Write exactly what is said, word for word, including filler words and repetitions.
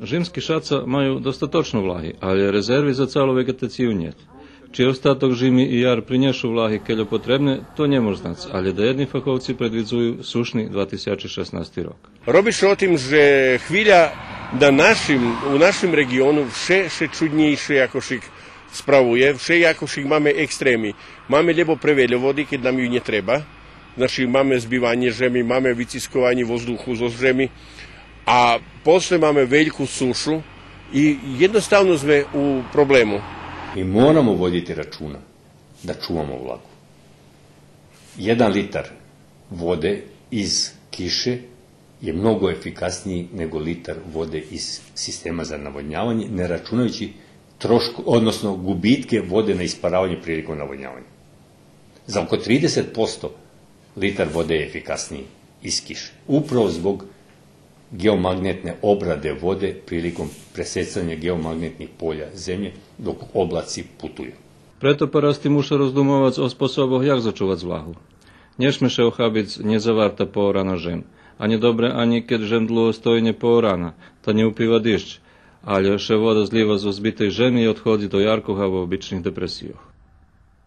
Жимски шаца маю достаточно влаги, але резерви за цалу веґетацию нєт. Чи остаток жими и яр принєшу влаги кельо потребне, то нє мож знац, але даєдни фаховци предвидзую сушни два тисячи шеснасти рок. Роби ше о тим же хвиля на нашим, у нашим реґиону вше, вше чуднєйше якошик справує, вше якошик маме екстреми. Маме лєбо превельо води, кед нам ю нє треба, значи маме збиванє жеми, маме вицискованє воздуху зоз жеми, а после маме вельку сушу и єдноставно зме у проблему. Ми морамо водити рачуна да чувамо влагу. Један литар воде из кише је много ефикаснији него литар воде из система за наводњавање, не рачунајући трошко-, односно губитке воде на испаравање приликом наводњавања. За око тридесет посто литар воде је ефикаснији из кише. Управо због геомаґнетне обраде воде приликом пресецања геомаґнетних поља земље док облаци путую. Прето парасти муша роздумовац о способох як зачувац влагу. Нє шме ше охабиц нєзаварта поорана жем, а нє добре анї кед жем длуго стої нєпоорана, та нє упива диждж, алє ше вода злїва зоз збитей жеми и одходзи до яркох або обичних депресийох.